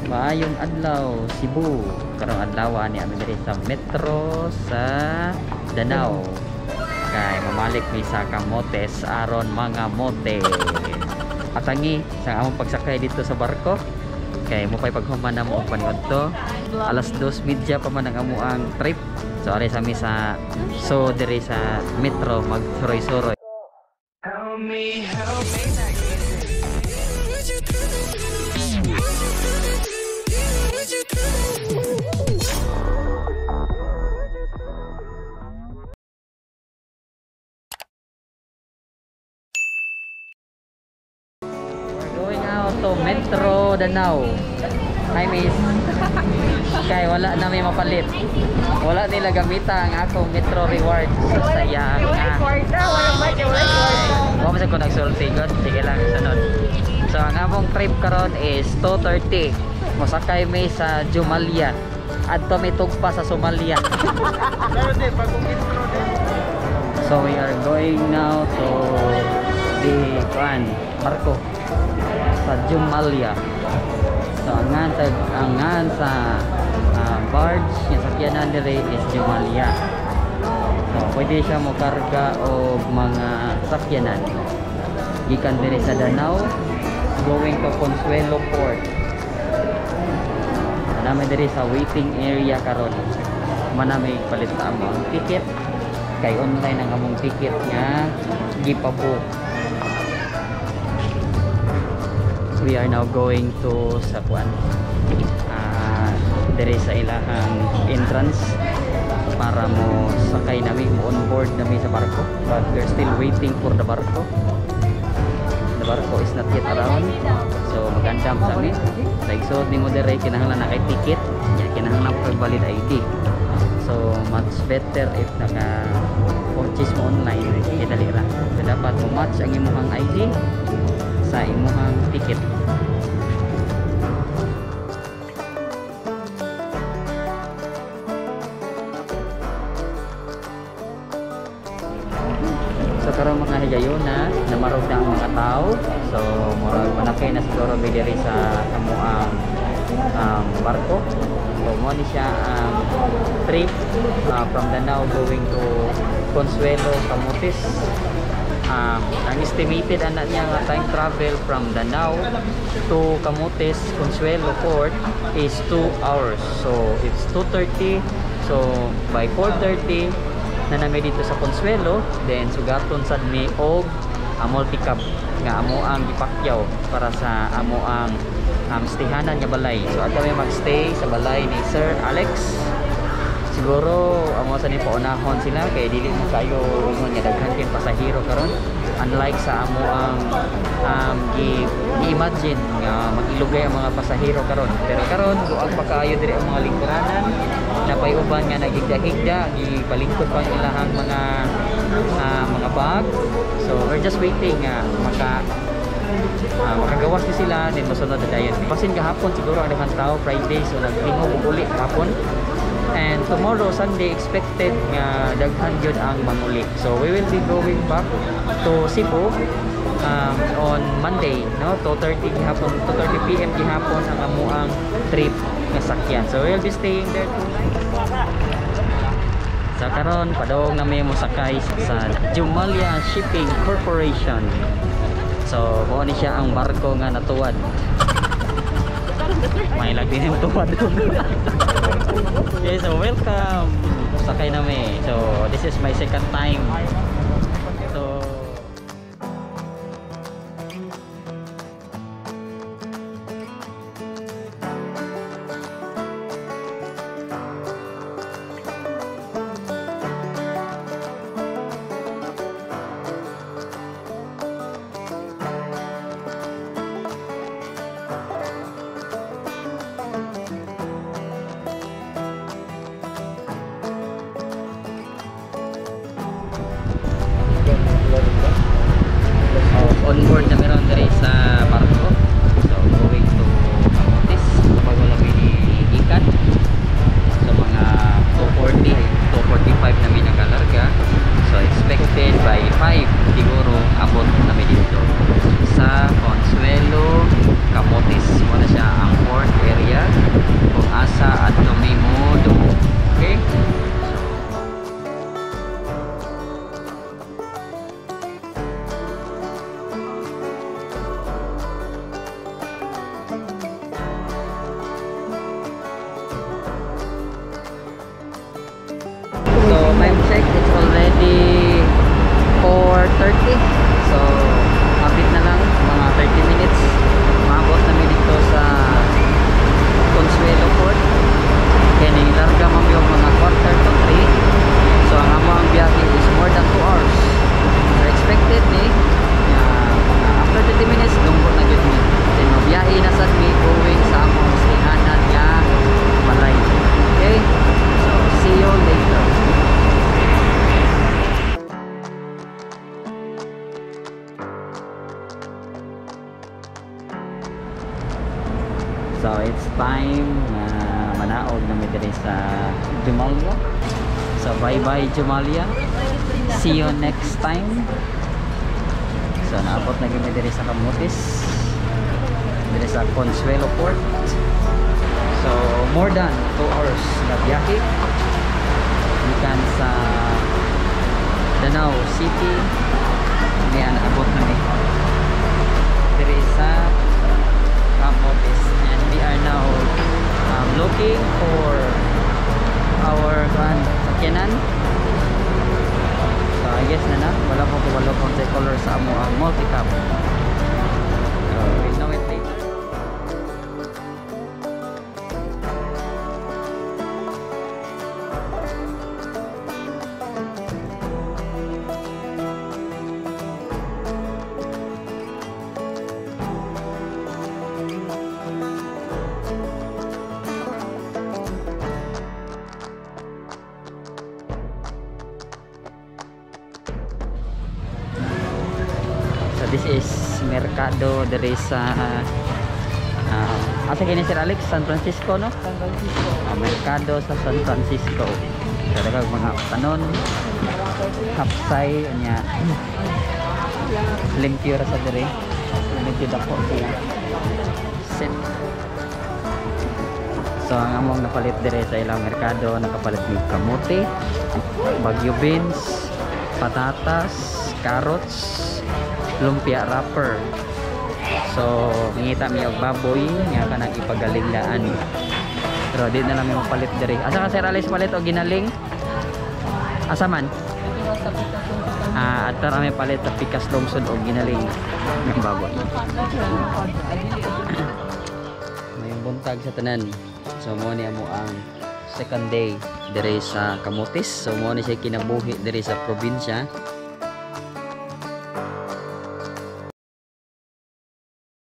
Maayong adlaw, Cebu. Karong adlaw ni ami diri sa metro sa Danao. Kay mamalik mi sa Camotes aron mga mote. Atangi sa among pagsakay dito sa barko. Kay mo pay paghuman na mo og pangadto. Alas 2:30 pa man ang amuang trip. So ari sa mi sa so diri sa metro magsuroy-suroy. Help me, help me. We're going out to Metro Danao. Hi miss. Kay wala na may mapalit. Wala nila gamita ang akong Metro Rewards. So, sayang nga. Wala mo sa ko nagsulti god. Sige lang sunod. So ang among trip karon is 2:30. Mosakay mi sa Jumalia. Adto mi tugpa sa Somalia. So we are going now to the kuan barko sa Jumalia. So ang ngan sa barge yung sakyanan dire is Jumalia. So pwede siya mo karga og mga sakyanan gikan dire sa Danao going to Consuelo Port. Nami dire sa waiting area karon. Manami palit sa among ticket kay online ang among ticket nga gipabook. We are now going to sa kuan dire sa ilahang entrance para mo sakay nami, mo on board nami sa barko, but we're still waiting for the barko. The barko is not yet around, so magandam sa mi. Like so nimo dire kinahanglan na kay ticket, ya kinahanglan pa valid ID. So much better if naka purchase mo online kay dali ra. So dapat mo match ang imong ID sa imong ticket. So karon mga higayona, namarog na ang mga tao. So murag manakay na siguro mi diri sa amoang barko. So mo ni siya ang trip from Danao going to Consuelo, Camotes. Ang estimated ana niya nga time travel from Danao to Camotes, Consuelo Port is 2 hours. So it's 2:30. So by 4:30 na nami dito sa Consuelo, then sugaton sad mi og multicab nga amo ang gipakyaw para sa amo ang stayhanan nga balay. So ato mi magstay sa balay ni Sir Alex. Siguro amo sa ni paunahon sila kay dili mo kayo ingon nga daghan kay pasahero karon, unlike sa amo ang gi-imagine nga magilugay ang mga pasahero karon. Pero karon buag pa kaayo diri ang mga lingkuranan, napay uban nga nagigda-higda, gipalingkod pa ang ilahang mga mga bag. So we're just waiting nga makagawas ni sila, then mosunod na dayon. Basin gahapon siguro ang daghang tao Friday, so nagtingog og uli gahapon. And tomorrow Sunday expected nga daghan gyud ang manguli. So we will be going back to Cebu on Monday, no? 2:30 gihapon, 2:30 PM gihapon ang amuang trip nga sakyan. So we will be staying there 2 nights. So karon padung na mi mosakay sa Jumalia Shipping Corporation. So mao ni siya ang barko nga natuwad. May lagi din tuwad. Okay, so welcome. Sakay na mi. So this is my second time. So biyahe. So, hapit na lang, mga 30 minutes. Maabot na mi dito sa Consuelo Port. Kaya ning larga mami og mga 2:45. So, ang amo ang biyahe is more than 2 hours. So, expected ni nga after 30 minutes, lungkot na gyud mi. Then, mabiyahe na sad mi going sa among stayhanan nga balay. Okay? So, see you later. So, it's time na manaog na mi diri sa Jomalia. So, bye-bye Jomalia. See you next time. So, naabot na gyud mi diri sa Camotes. Diri sa Consuelo Port. So, more than 2 hours na biyahe. Gikan sa Danao City. Niya naabot na mi diri sa Camotes, and we are now looking for our sakyanan. So I guess na wala po wala pong color sa amo ang multicab. So we'll know it later. So this is Mercado diri sa asa kini Sir Alex? San Francisco, no? San Francisco. Mercado sa San Francisco. So daghang mga tanon, hapsay nya, limpyo ra sa diri. Medyo dako siya. Set. So ang among napalit diri sa ilang merkado, nakapalit mig kamote, bagyo beans, patatas, carrots, lumpia wrapper. So ngita mi og baboy nga kanang ipagaling daan. Pero di na lang mi mapalit diri. Asa ka Sir Alex palit og ginaling? Asa man? Adto ra mi palit sa Pikas Lungsod og ginaling ng baboy. May buntag sa tanan. So mo ni amo ang second day diri sa Camotes. So mo ni siya kinabuhi diri sa probinsya.